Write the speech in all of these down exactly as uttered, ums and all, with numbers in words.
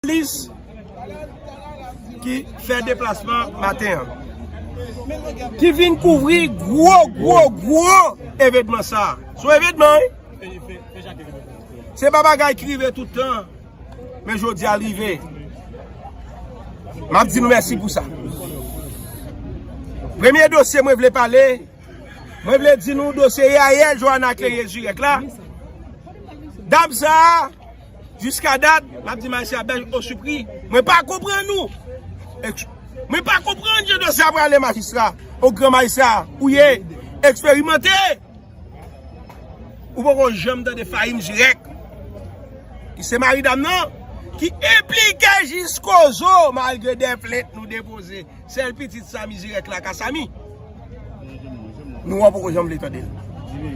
jounalis ki fè deplasman maten an, ki vin kouvri gwo, gwo, gwo evenman sa. Se yon evenman, wi. Se pa bagay ki rive tout tan, men jodi a l rive. M ap di nou mèsi pou sa. Premye dosye mwen vle pale, mwen vle di nou dosye Yaël Johanna Cleriel Jurek la. Dam sa a, jiska dat, m ap di majistra Belge Osupri, mwen pa konprann ou. Eks-, mwen pa konprann jan dosye a prale, majistra, o gran majistra, ou ye, eksperimante. Ou poko janm tande Fahim Jurek, ki se mari dam nan, ki enplike jiskozo, malgre de plent nou depoze. Sèl pitit Sami Jurek la ka Sami. Nou an poko janm vle tande l.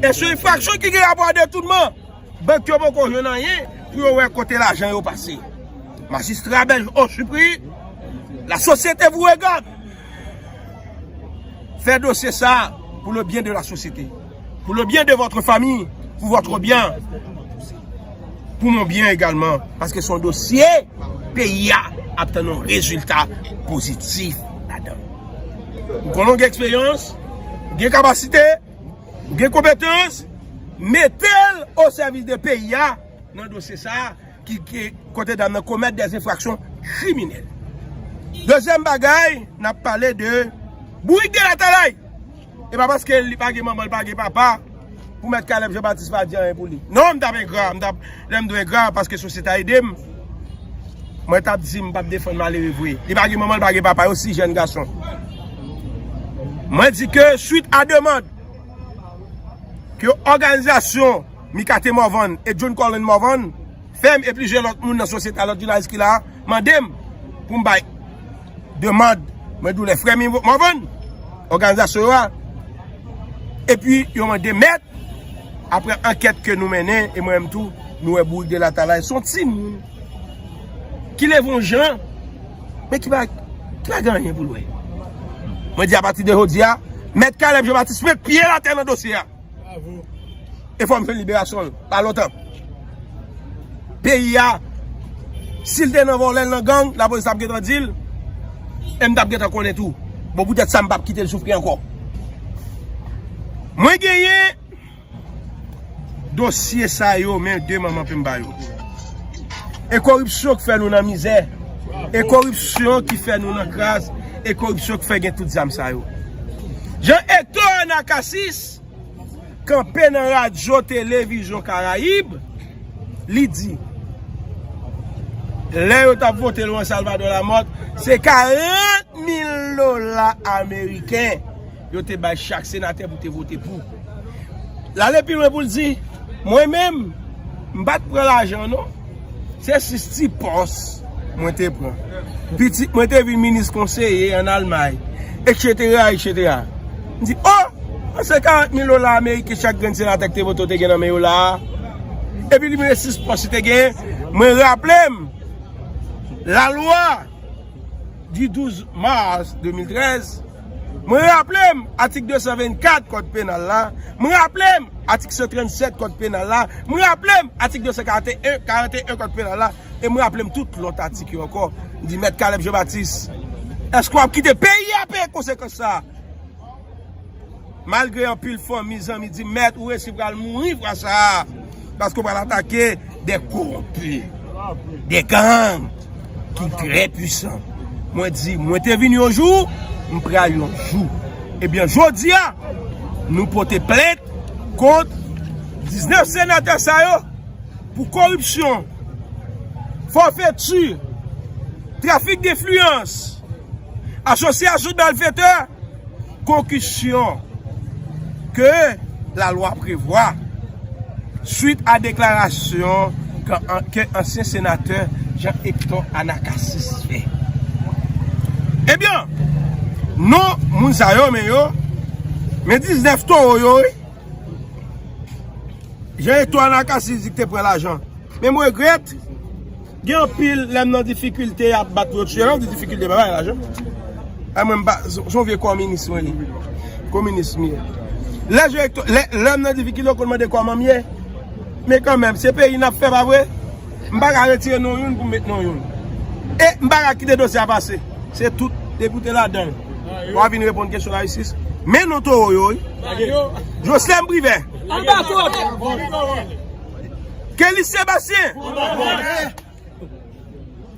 E se yon enfraksyon ki gen rapò a detounman. Bank yo poko jwenn anyen pou yo wè kote lajan yo pase. Majistra Belge Osupri, la société vous regarde. Fè dosye sa pou le bien de la société, pour le bien de votre famille, pour votre bien, pour mon bien également, paske se yon dosye peyi a ap tann yon rezilta pozitif ladan. Ou gen long eksperyans, ou gen kapasite, ou gen konpetans, mete l o sèvis de peyi a nan dosye sa a ki, ki kote dam nan komèt de enfraksyon kriminèl. Dezyèm bagay, n ap pale de Bourik de Latalay. E pa paske li pa gen manman, li pa gen papa, pou Mèt Caleb Jean Baptiste pa di anyen pou li. Non, m t ap engra, m t ap, lè m dwe engra, paske sosyete a ede m. Mwen t ap di m p ap defann malere vre. Li pa gen manman, li pa gen papa, yo sis jèn gason. Mwen di ke swit a demann ke òganizasyon Micathé Morvan e John Colin Morvan fè m e plizyè lòt moun nan sosyete a, lòt jounalis ki la a, mande m pou m bay demann. Mwen di w lè frè m Morvan, òganizasyon yo a, epi yo mande mèt, apre ankèt ke nou mennen, e mwen menm tou, nou wè Bourik de Latalay se yon timoun ki leve yon jan, men ki pa, ki pa gen anyen pou l wè. Mwen di apati de jodi a, Mèt Caleb Jean Baptiste met pye l atè nan dosye a. E fò m jwenn liberasyon l pa lontan. Peyi a, si l te nan vòlè, l nan gang, lapolis t ap gentan di l, e m t ap gentan konnen tou. Bon, poutèt sa, m p ap kite l soufri ankò. Mwen genyen dosye sa yo, men de manman pe m ba yo. E koripsyon ki fè nou nan mizè. E koripsyon ki fè nou nan kras. E koripsyon ki fè gen tout zam sa yo. Jean Hector Anacacis kanpe nan radyo Televizyon Karayib, li di, lè yo t ap vote Juan Salvador Lamothe, se karant mil dola ameriken yo te bay chak senatè pou te vote pou. L ale pi lwen pou l di, mwen menm, m pa t pran lajan non. Se sis ti pòs mwen te pran. Pitit mwen te vin minis konseye ann Almay, etsetera, etsetera. M di, o! Se karant mil dola ameriken chak grenn senatè ki te vote w te gen nan men yo la a. Epi li mete sis pòs li te gen. Mwen raple m, lalwa di douz mas de mil trèz, mwen raple m atik de san vennkat kòd penal la, mwen raple m atik san trannsèt kòd penal la, mwen raple m atik de san karant e en, karant e en kòd penal la, e mwen raple m tout lòt atik yo ankò. M di, Mèt Caleb Jean Baptiste, èske w ap kite peyi a peye konsekans sa a? Malgre anpil fanmi, zanmi di, mèt, ou resi pral mouri fwa sa a, paske w pral atake de kowonpi, de gang ki trè pwisan. Mwen di, mwen te vin yon jou, m pral yon jou. Ebyen, jodi a, nou pote plent kont diznèf senatè sa yo pou koripsyon, fòfeti, trafik denfliyans, asosyasyon malfetè, konkisyon ke lalwa prevwa swit a deklarasyon ke, ke ansyen senatè Jean Hector Anacacis fè. Ebyen, non moun sa yo, men yo, men diznèf towo yo, wi. Jean Hector Anacacis di ki te pran lajan. Men m regrèt, gen anpil lè m nan difikilte y ap bat yo tchè, lè m di difikilte pa bay lajan. A mwen m pa, se yon vye kominis mwen ye. Kominis m ye. Lè Jean Hector, lè, lè m nan difikilte yo konn mande kòman m ye. Men kanmenm, se peyi n ap fè pa vre? M pa ka retire non youn pou m met non youn. E m pa ka kite dosye a pase. Se tout, depi w te ladan l, w a vin reponn kesyon lajistis. Men non towo yo, wi. Joslèm Privè. Anba kòd. Kelly Sébastien.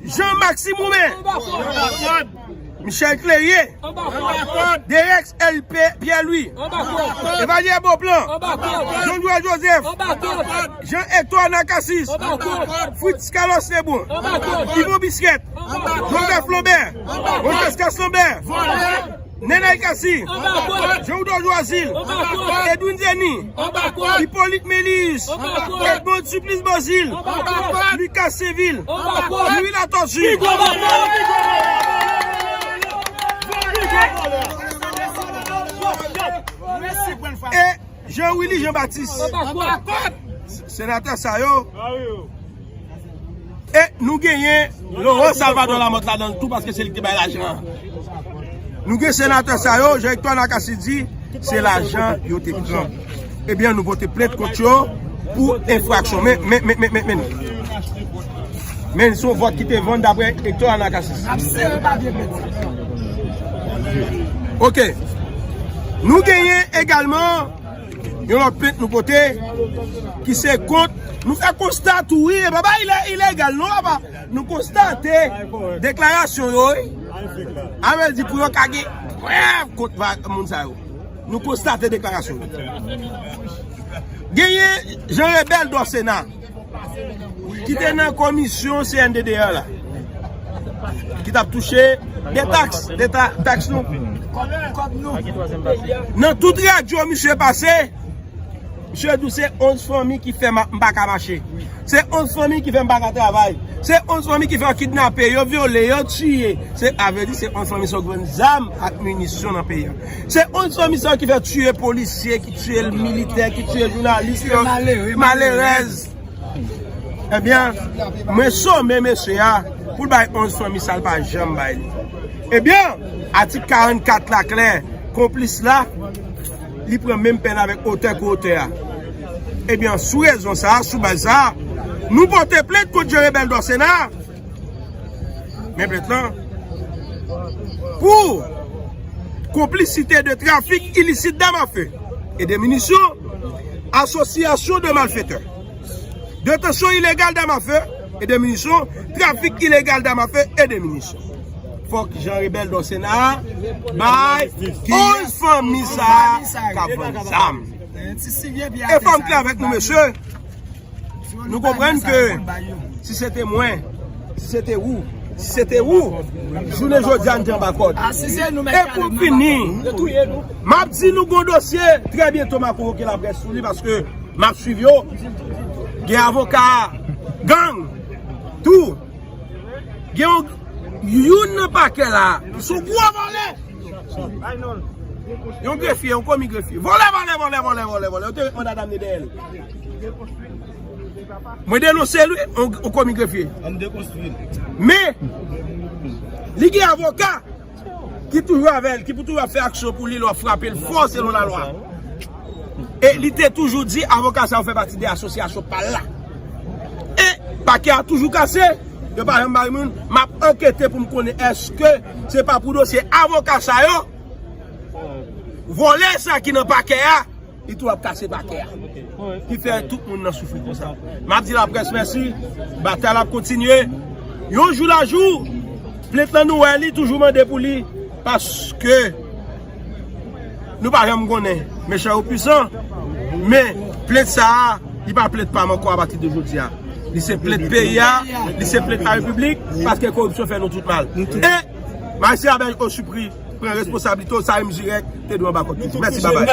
Jean Maxime Roumain. Anba kòd. Michel Clérier. Anba kòd. Derex L P Pierre-Louis. Anba kòd. Evalière Beauplan. Anba kòd. Jean Joël Joseph. Anba kòd. Jean Hector Nakasis. Anba kòd. Fritz Carlos Lebon. Anba kòd. Yvon Bisquet. Anba kòd. Joseph Lambert. Anba kòd. Moisés Casse Lambert. Vòlè. Nenel Cassy. Anba kòd. Jean Oudor Joazil. Anba kòd. Edwin Denis. Anba kòd. Hippolyte Mélius. Anba kòd. Edmond Supplice Beauzile. Anba kòd. Lucas Séville. Anba kòd. Louis Latortue. Anba kòd. E Jean Willy Jean Baptiste. Anba kòd. Senatè sa yo. E nou genyen Laurent Salvador Lamothe ladan l tou, paske se li ki te bay lajan an. Nou gen senatè sa yo, Jean Hector Nakasis di se lajan yo te pran. Ebyen, nou pote plent kont yo pou enfraksyon. Men, men, men, men, men, men. Men se yon vòt ki te vann daprè Hector Nakasis. Ok. Nou genyen egalman yon lòt plent nou pote, ki se kont, nou fè konsta tou, wi, e pa bagay ile-, ilegal, non, papa. Nou konstate deklarasyon yo, wi. Avè di pou yo ka gen prèv kont va-, moun sa yo. Nou konstate deklarasyon yo. Genyen Jean Rebel Dorcena, ki te nan komisyon C N D D A la, ki t ap touche de taks, de ta-, taks nou. Nan tout radyo misye pase, misye di w se onz fanmi ki fè ma-, m pa ka mache. Se onz fanmi ki fè m pa ka travay. Se onz fanmi ki fè yo kidnape, yo vyole, yo tiye. Se, a vle di, se onz fanmi sa yo ki vann zam ak minisyon nan peyi a. Se onz fanmi sa yo ki fè tiye polisye, ki tiye militè, ki tiye jounalis, yo malerèz. Ebyen, mwen sonnen mesye a pou l bay onz fanmi sa, l pa janm bay li. Ebyen, atik karannkat la klè, konplis la, li pran menm pèn avèk otè kou otè a. Ebyen, sou rezon sa a, sou baz sa a, nou pote plent kont Jean Rebel Dorcena. Men plent lan, pou complicité de trafic illicite d'armes à feu et de munitions, association de malfaiteurs, détention illégale d'armes à feu et de munitions, trafic illégal d'armes à feu et de munitions. Fòk Jean Rebel Dorcena bay onz fanmi sa k ap vann zam. E fòm klè avèk nou, mesye. Nou konprann ke si se te mwen, si se te ou, si se te ou, jounen jodi a n te anba kòd. E pou fini, m ap di nou gon dosye, trè byento m ap konvoke laprès sou li paske m ap swiv yo. Gen avoka gang tou. Gen yon, youn nan pakè la, se yon gwo vòlè. Yon grefye, yon komi grefye. Vòlè, vòlè, vòlè, vòlè, vòlè, vòlè. Yo te ret manda damne dèyè l. Mwen denonse l, wi, yon, yon komi grefye. Men, li gen avoka ki toujou avè l, ki pou toujou ap fè aksyon pou li, lè w ap frape l fò selon lalwa. E li te toujou di avoka sa yo fè pati de asosyasyon pa l la. E pakè a toujou kase, yo pa janm bay moun, m ap ankete pou m konnen èske se pa pou dosye avoka sa yo, vòlè sa ki nan pakè a, li tou ap kase pakè a. Ki fè tout moun nan soufri konsa. M ap di laprès mèsi, batay la ap kontinye. Yon jou la jou, plent lan nou wè li toujou mande pou li, paske nou pa janm konnen mechan yo pwisan, men plent sa a, li pa plent pa m ankò apati de jodi a. Li se plent peyi a, li se plent larepiblik, paske koripsyon fè nou tout mal. E Marcia Bèj Osupri pran responsablite w, Saïm Jirèk te dwe anba kòd toujou. Mèsi, babay.